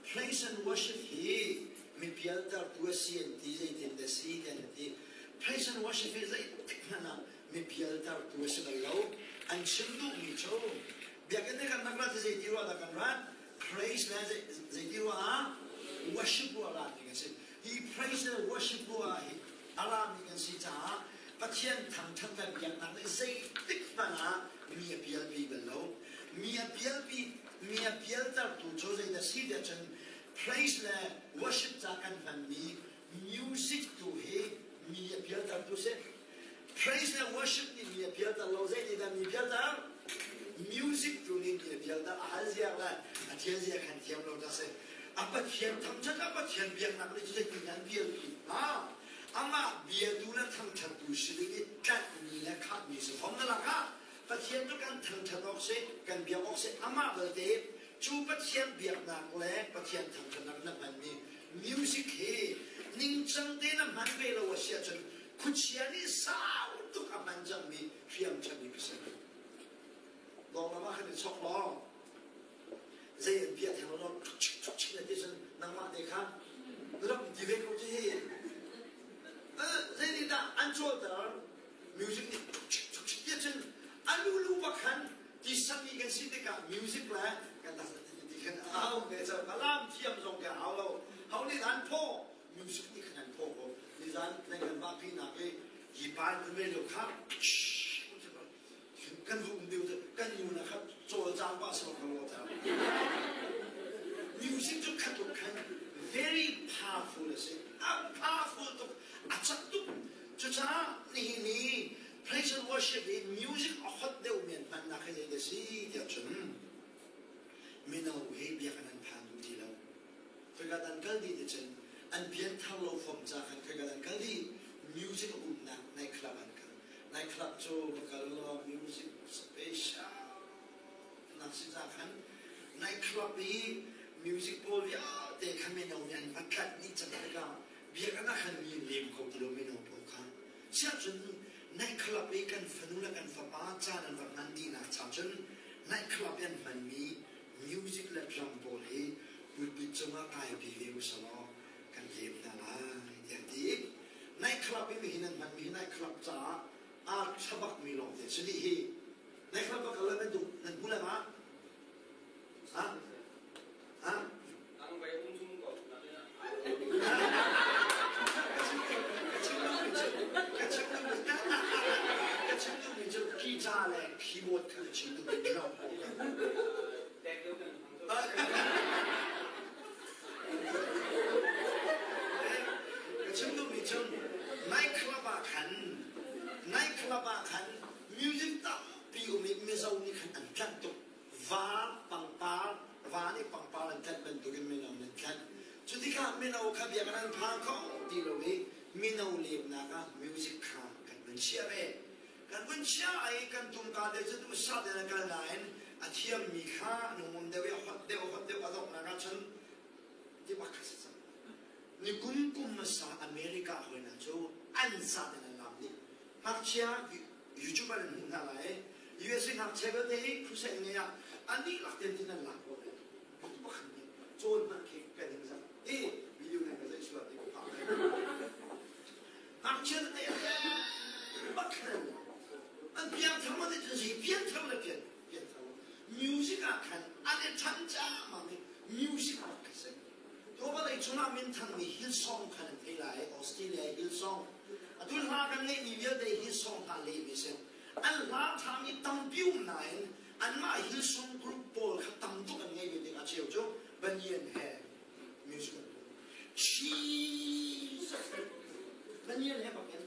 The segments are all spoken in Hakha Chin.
Praise and worship hi mi pialtertu a si an ti, zeitin dah si ti an ti. Praise and worship hi zeitik hmanh ah mi pialtertu a si bal lo. An chim duhmi cu biakinn i kan rak rat hi zeiti ruah dah kan rat? Praise le zeiti ruah ah? Worship ruah rat ding a si. Hi praise le worship ruah hi a rami kan si caah Pathian thangṭhat le biaknak nih zeitik hmanh ah mi a pialpi bal lo. Mi a pialpi, mi a pialtertu cu zeidah si tiah cun praise le worship ca kan hmanmi music tu hi mi a pialtertu si. Praise le worship nih mi a pialter lo, zeitindah mi pialter? Music tu nih mi a pialter, a hal ziar le a thial zia khan thiam lo ta si. A Pathian thangṭhat, a Pathian biaknak nih cu zeitindah an pialpi hnga? Amah biatu le thangṭhattu si ding i tlanhmi le khahmi si fom na lakah Pathian cu kan thangṭhat awk si, kan biak awk si, amah belte cu Pathian biaknak le Pathian thangṭhatnak na hmanmi music hi ningcang te na hman ve lo a si ahcun khuachia nih sau tuk a hman cangmi hriam ṭhami ka si. Lawng lam ah khan i chok law zei an bia theng lo chik na ti cun nangmah te kha rak ti ve ko ti hi zei nih dah an cawlter music nih chik chik ti cun a lulu bak khan ti sami kan si tikah music le kan tak ti khan au ve cang alam thiam zong ka hau lo hau nih an phaw music nih khan an phaw ko nizan nan kan vah pi nak i hi pan me lo kha kan um deuh kan nu na khat cawlcang pah sawk lo ta music cu khat tuk khan very powerful a si a powerful tuk a cak tuk cucaah nihin ni praise and worship i music a hot deuh men hmannak hi zei si tiah cun mino he biakinn an phan duh ti lo khoika dan kal dih ti cun an pian thar lo fom ca khan khoika dan kal dih music a umnak night club an kal Night club cu va kal law music special nak si ca khan night club i music pawl vialte kha mino nih an va tlanh dih cang tikah biakinn ah khan mi lem kho ti lo mino pawl kha siahcun night club i kan fanu le kan fapa caan an va hman dihnak cha cun night club i an hmanmi music le drum pawl hi pulpit cungah kaipi ve usalaw kan lem hna lai tiah ti night club i mihin an hmanmi hi night club caah aa ṭha bakmi lawngte si dih hi night club va kal nan duh nan hmu le ma ha ha Ang vai um zum ko ka chim duhmi cu guitar le keyboard kha ka chim duhmi drum pawl Ka chim duhmi cu night club ah khan night club ah khan music tampi um i Mizo nih khan an tlanh tuk. Va pangpar va nih pangpar an tlanh bantukin mino nih an tlanh. Cu tikah mino kha biakinn an phan kho ti lo i mino lemnak ah music kha kan vun chiah ve. Kan vun chia i kan tumka te cu duhsah tein a kal nain a thiammi kha an um deuh i a hot deuh a hot deuh a donghnak ahcun ti bak kha si cang. Ni kum kum hmasa America hawina cu an za tein an lam dih. Ngakchia YouTuber an hmuh hna lai. USA ngakchia vialte hi crusade ngei ah an dihlak tein tin an lak ko. Tu bakhan nih cawn hmanh khi kan in zak. I video nan ka zeih sual ti ko phak. Ngakchia tete bak khan an piangthar ma nih cun piangthar le pian piangthar music ah khan an i ṭhan camang i music bak kha si. To vawlei cungah minthangmi Hillsong khan an thei lai Australia Hillsong atu hla kan ngeihmi vialte Hillsong hla lehmi si. An hla ṭhami tampi um nain anmah Hillsong group pawl kha tam tuk an ngei ve tikah cheu cu Banyan he music an tuah. Jesus Daniel he bak in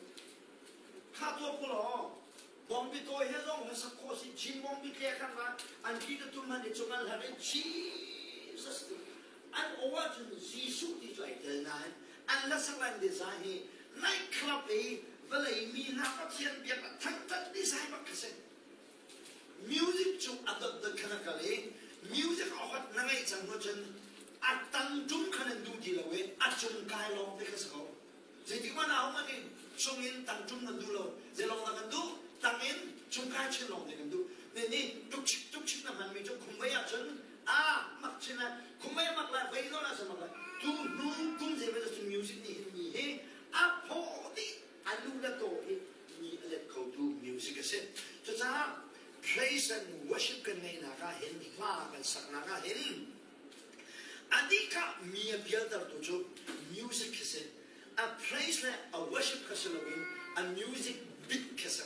kha tuah ko law bawngbi tawi he zong he sak khawh si Chin bawngbi tle khan ra an ki ka tum han i cung an hlat in Jesus tu an aw ahcun Jesuh ti cu ai tel nain an la sak lan design hi night club i vawlei mi hna Pathian biak thangthat design bak kha si Music cu a dotdot khan a kal i music a hot na ngeih cang hnu cun a tang ṭum khan an duh ti lo i a cung kai lawng te kha si ko. Zeitik hmanh ah hman in cung in tang ṭum kan duh lo. Zeilawng dah kan duh? Tang in cung kai chin lawng te kan duh. Ne nih tukchik tukchik na hmanmi cu khumvei ahcun a mak chin lai. Khumvei a mak lai vei zawn ahcun. Adika mi a bialtertu cu music khi si. A praise le a worship kha si loin a music bit khi si.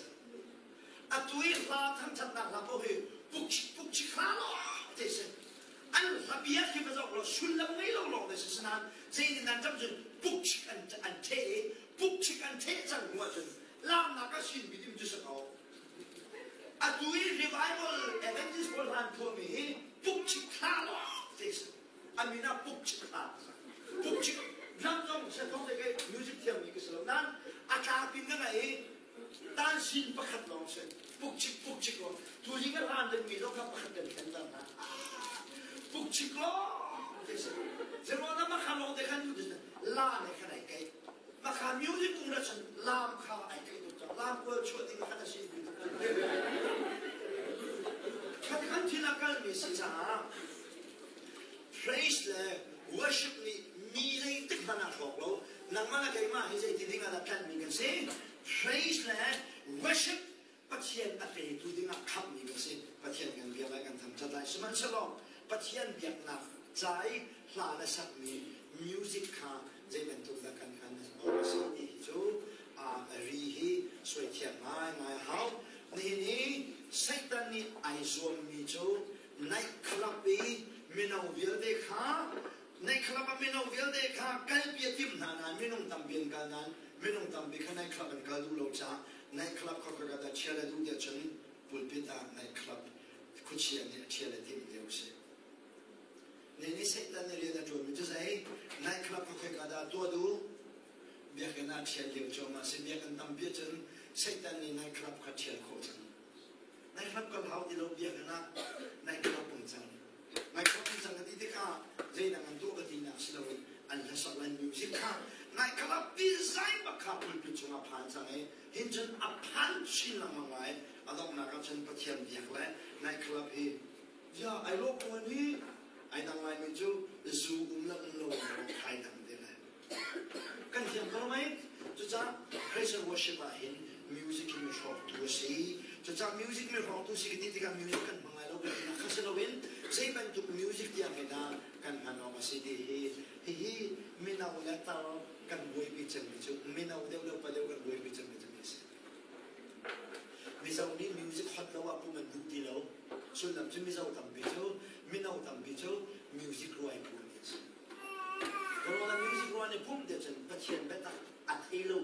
Atu i hla thangthatnak hla paoh hi pukchik pukchik hla lawng te si. An hla bia khi va zoh law sullam ngei lo lawng te si. Sinain zeitin an cam cun pukchik an an theh i pukchik an theh cang hnu ahcun laamnak a sin bidim cu si ko. Atu i revival Adventist pawl hla an phuahmi hi pukchik hla lawng te si. A min ah pukchik hla. Pukchik drum zong sethong te kai music thiammi ka si lo nain a tlapin ka ngaih i tansin pakhat lawng si. Pukchik pukchik lawng. Tuzing ka hlan dingmi zong kha pakhat kan thlen ter hna. Pukchik lawng te si. Zeruang na makha lawng te khan la ne khan ai kai. Makha music tung ra cun lam kha ai kai tuk cang. Lam kual chuah ding khan a si. Khat khan thil a kalmi si caah praise le worship nih mi zeitik hmanh ah hrawk lo. Nangmah le keimah hi zeiti ding ah dah tlanhmi kan si? Praise le worship Pathian a petu dingah khamhmi kan si. Pathian kan biak lai, kan thangṭhat lai. Sihmanhsehlaw Pathian biaknak ca i hla le sakmi music kha zei bantuk dah kan kan awk a si ti hi cu ri hi suai thiam ngaingai a hau. Nihin i Satan nih ai zuammi cu night club i mino vialte kha night club ah mino vialte kha kalpi a timh hna nain minung tampi an kal nain minung tampi kha night club an kal duh lo caah night club kha ka dah ṭhial a duh tiah cun pulpit ah night club khuachia nih a ṭhial a timh lio a si. Ni Satan nih rian a ṭuanmi cu zei night club kha khoika dah tuah duh biakinn ah ṭhial lio cuahmah si biakinn tampi ahcun Satan nih night club kha ṭhial khawh cang. Night club kal hau ti lo biakinn ah night club um cang. Night club um cang ka ti tikah zeidang an tuah ka tinak si loin an hlasak le music kha night club design bak kha pulpit cungah phan cang i hin cun a phan chin lengmang lai. A donghnak ah cun Pathian biak le night club hi ya ai lawh ko ni ai dang laimi cu zu um le um lo ai dang te le kan thiam ko mei. Cucaah praise and worship ah hin music hi mi hrawktu a si. Cucaah music mi hrawktu si ka ti tikah music kan hmang lai lo kan ti kha si loin zei bantuk music tiang hi dah kan hman awk a si ti hi hihi mino le tar kan buaipi cemmi cu mino deuh le upa deuh kan buaipi cemmi cu a si. Mizo nih music hot lo ah pum an duh ti lo. Sullam cu Mizo tampi cu mino tampi cu music ruai phu an si. Corona music ruah nih pum te cun Pathian biatak a thei lo.